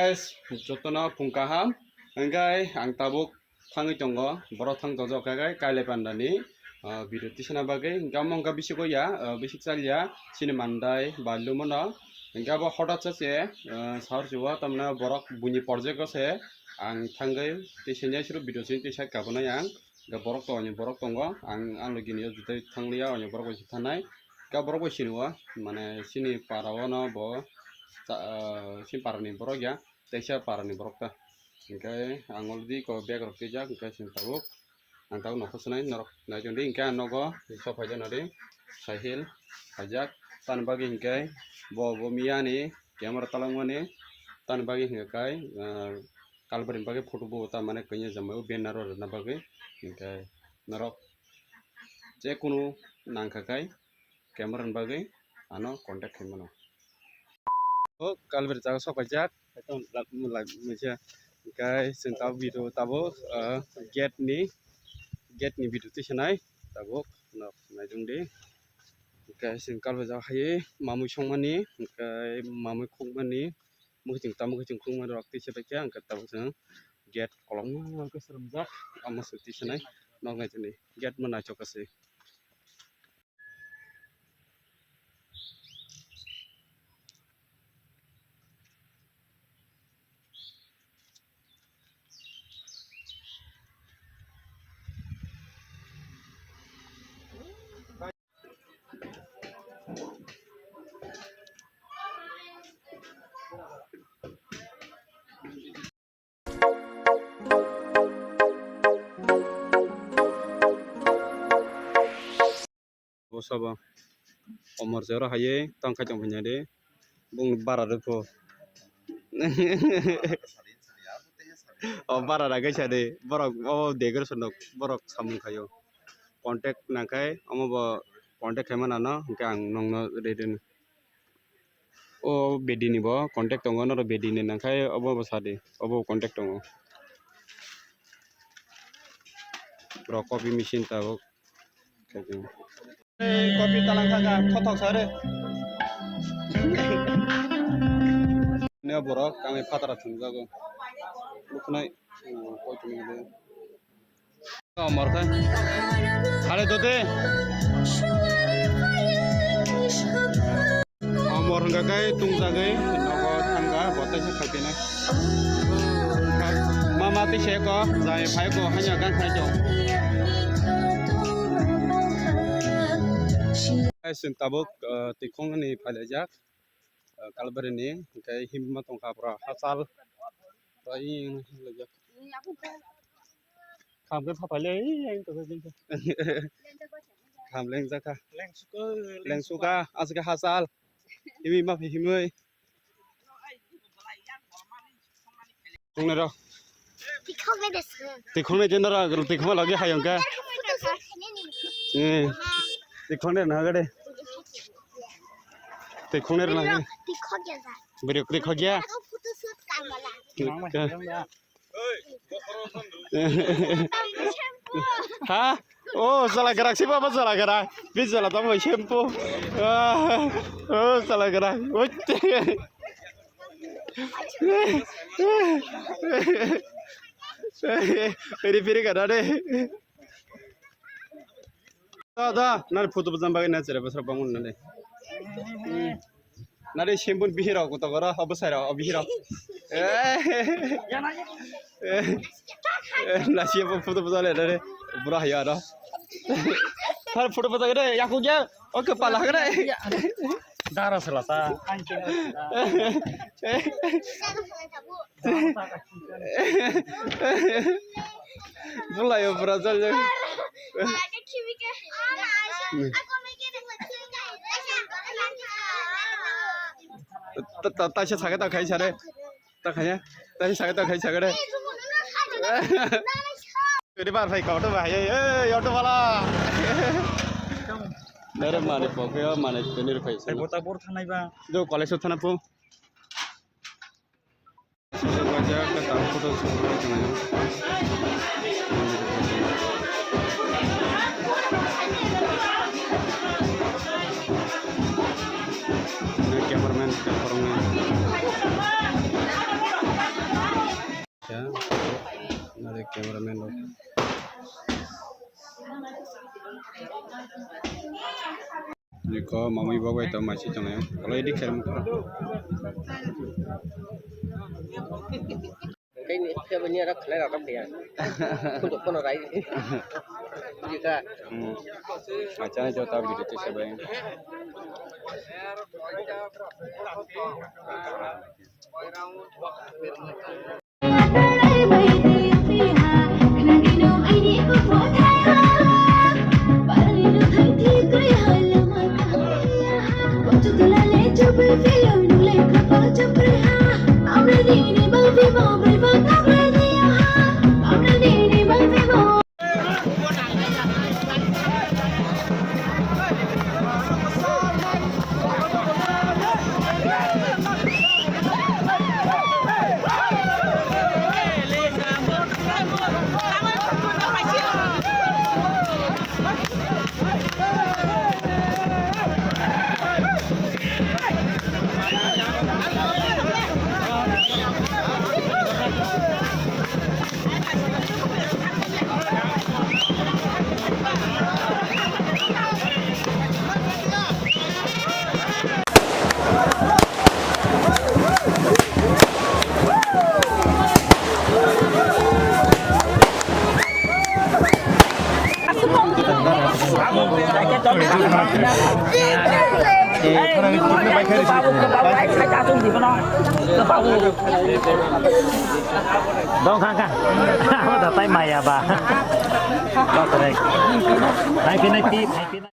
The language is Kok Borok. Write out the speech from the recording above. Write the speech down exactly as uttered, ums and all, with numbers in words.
Jotono phung kaham, hwnkhe ang tabuk thangwi tongo, borok thang tongjak khe Kailai Pandani, ah, video tisana bagwi, hwnkhe omo wngkha bisik ya, ah, bisik chaliya, chini mandai, balumano, hwnkhe abo hotat se, ah, sahor chuo, tamni borok buini project o se, ang thangwi tei senior suru video sini tei side kabonai ang, hwnkhe borok to, ani borok tongo, ang, ang logi ni o jutai thangliya, ani borok bai se thanai, hwnkhe borok bai sini o, mane chini para o no bo, cha-, ah, chini para ni borok ya, teisa para ni borok ta. Hwnkhe ang already ko bag rok twijak, hwnkhe chwng tabuk, ang tabuk nokha swnai, norok naichomdi, hwnkhe ang nogo sok phaijak nadi, Sahil phaijak, tamni bagwi hwnkhe bo, bo miyani camera talangmani, tamni bagwi hwnkhe kai, ah, kalbari bagwi photo bo ta mane kanya jamai o banner o rwna bagwi, hwnkhe norok je kunu nangkha kai, camera ni bagwi ano contact khai mano. O kalbari jaga sok paijak, ekdom lak, lak, misa. Hwnkhe chwng tabuk video tabuk, ah, gate ni, gate ni video tisanai tabuk, no, naitongdi. Hwnkhe chwng kalbari jaga hai mamwi songmani, hwnkhe mamwi khukmani, mwkhwtwng tamo, mwkhwtwng khukmani rok tisa paikha, hwnkhe tabuk chwng gate kolokma khe swnamjak, omo se tisanai, nok naitongdi, gate ma naithok khe se. Bo sabo omor se oro hai tong khai tong phai nai de, bung bara de pho. O bara da kaisa de, borok obo decoration rok borok samung khaio. Contact nangkhai omo bo contact khai mano, hwnkhe ang nokno rwi rwno. O bedi ni bo contact tongo, norok bedi ni nangkhai obo bo sadi, obo contact tongo. Bro copy machine tabuk. Copy talang kha kha, thothok sa re. Ne borok kami phatara thumjago. Bukhnai, hmm, koi tumi de. Omor khe. Khale dote. Omor hwnkha khe tungjakgwi nogo thangkha, bo teisa khaipinai. Mama tei se ko, jai phai ko, hanya gang khai tong. Chwng tabuk, ah, twikhongni phailaijak, ah, Kalbarini, hwnkhe himma tongkha, pura hachal. Bai, himlaijak. Khamkhe phapaile, ei, ang tongkha jengkha. Kham lengjakha. Lengsuka, lengsuka, aswkhe hachal. Himwi ma phi himwi. Tongnai rok. Tikhoknai de sir. Tikhoknai de nara, tikhokma lagi hayong khe. Photo shoot khainani. Eh. Tikhoknai na gade. Tikhoknai na. Tikhok ya. Beri tikhok ya. Photo shoot kamala. Ha? Oh, sala gerak sih, apa sala gerak? Bisa lah, tambah shampoo. Ah, oh, sala gerak. Wait. Piri-piri kada deh. Da, da, nari photo bujam bagwi na chere basra bangun nari. Nari sembun bihiro kuto goro, obo sairo, o bihiro. Eh, eh, eh, nasi apa photo bujam le nari, bura hayo aro. Har photo bujam gede, yaku gya, oke pala gede. Dara selasa. Bula yo pura jal jal. Ta, ta, ta, sa saga ta khai sare. Ta khaya. Ta saga ta khai sagare. Ini bar phai kau tu bahaya. Eh, auto wala. Nere mane pokyo mane tenir phai. Sai bota bor thanai ba. Jo college thana po. Cameraman, cameraman. Cameraman rok. Niko mamui bagwi to maisi tongo. Olo edit khaimani. Tei ni khe bo ni rak khlai rok ya. Kundo kono rai. Jika. Hmm. Acha jo ta video te sabai. Dong kha kha. Abo da tai maya ba. Ba korek. Nai phi nai phi, nai phi nai.